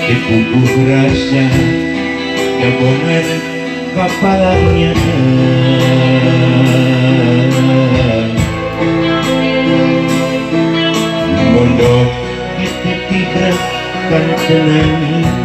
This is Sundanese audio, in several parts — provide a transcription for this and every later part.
Dipuguh rasa gabungan kapalanya. Mondok itu tidak kan tenang.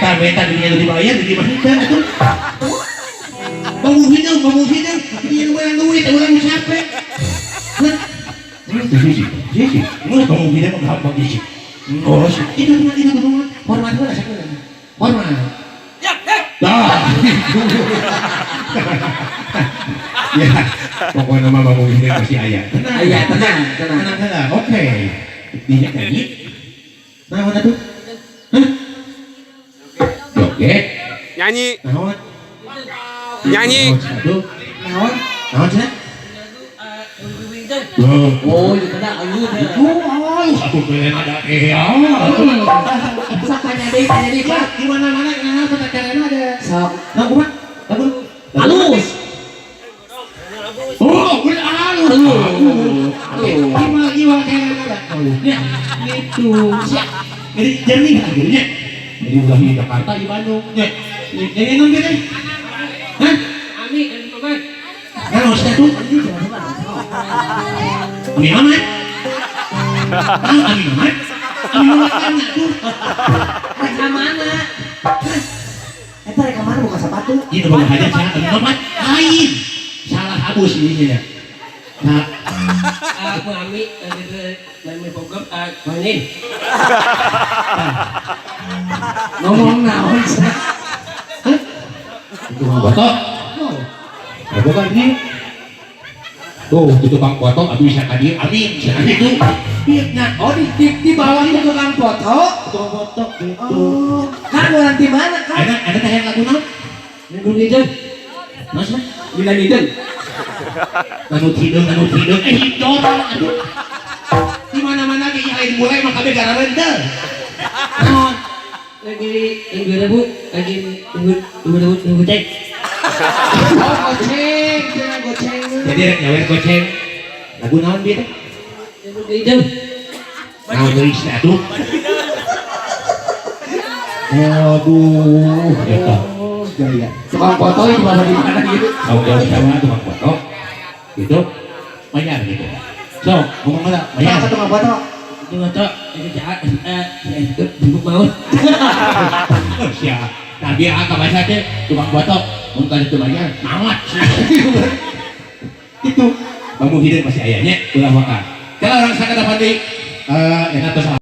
Eta meta dinya nu dibayar di imah henteu atuh. Bangun hideung, bangun hideung. Dinya nu meunang duit, urang nu capek. Hah? Sisi, sisi. Nggak bangun hideung mah gampang sih. Oh, itu hormat heula sakeun. Hormat. Dah. Ya, pokoknya mah bangun hideung pasti aya. Tenang. Aya, tenang, tenang. Tenang heula. Oke. Dinya nyanyi. Nah, mana tuh? Hah? Joget. Nyanyi, Naon? nyanyi. Naon atuh? Naon? Naon cenah? Oh, Oh, itu kena alus. oh, aku pengen ada ya. Sok tanya deui, tanya deui, Pak. Di mana-mana nah, kata karena ada. Sok. Nah, kumaha? Lagu. Halus. Oh, udah halus. Halus. Gimana gimana karena ada. Halusnya gitu. Siap. Jadi jernih akhirnya. Jadi udah di Jakarta di Bandung. Ya. Jadi non gitu. Hah? Ami, Ami Mamat. Nah, maksudnya tuh Ami Mamat. Ah, Ami Mamat. Ami Mamat kan tuh. Rek mana? Eta rek mana buka sepatu? Ini boga hajat saha Ami Mamat. Lain. Salah abus ini ya. Nah, Aku Ami, gitu, main Bogor, mainin. Ngomong naon sih? Hah? Tukang foto. Oh, bukan ini. Tuh, di tukang foto abis bisa hadir. Amin, bisa itu. Iya, Oh, di bawah itu tukang foto. Tukang foto gitu. Oh, kan mau nanti mana kan? Ada ada teh yang lagu naon? Minggu ngideng, Mas mah? gila ngideng. Manut hideung, manut hideung. Eh, hidung aduh. Di mana-mana ge lain mulai mah kabeh gara rendel. Naon? Lagi minggu rebu, lagi minggu minggu rebu, minggu cek. Oh, goceng, cenah goceng. Jadi rek nyawer goceng. Lagu naon bieu teh? Minggu ngideng. Naon deui atuh? Waduh, eta. Oh, gaya. Tukang foto itu bawa di mana gitu? Tahu jauh sama tukang foto. Gitu. Bayar gitu. So, ngomong lah, bayar. Siapa tukang foto? Itu foto, itu jahat, itu bubuk maut. Oh, siap. Nah, dia angka baca teh tukang foto, mun ka itu bayar, maot. Itu. Bang Muhyiddin masih ayahnya, ulah waka. Kalau orang sakit dapat di eta tos.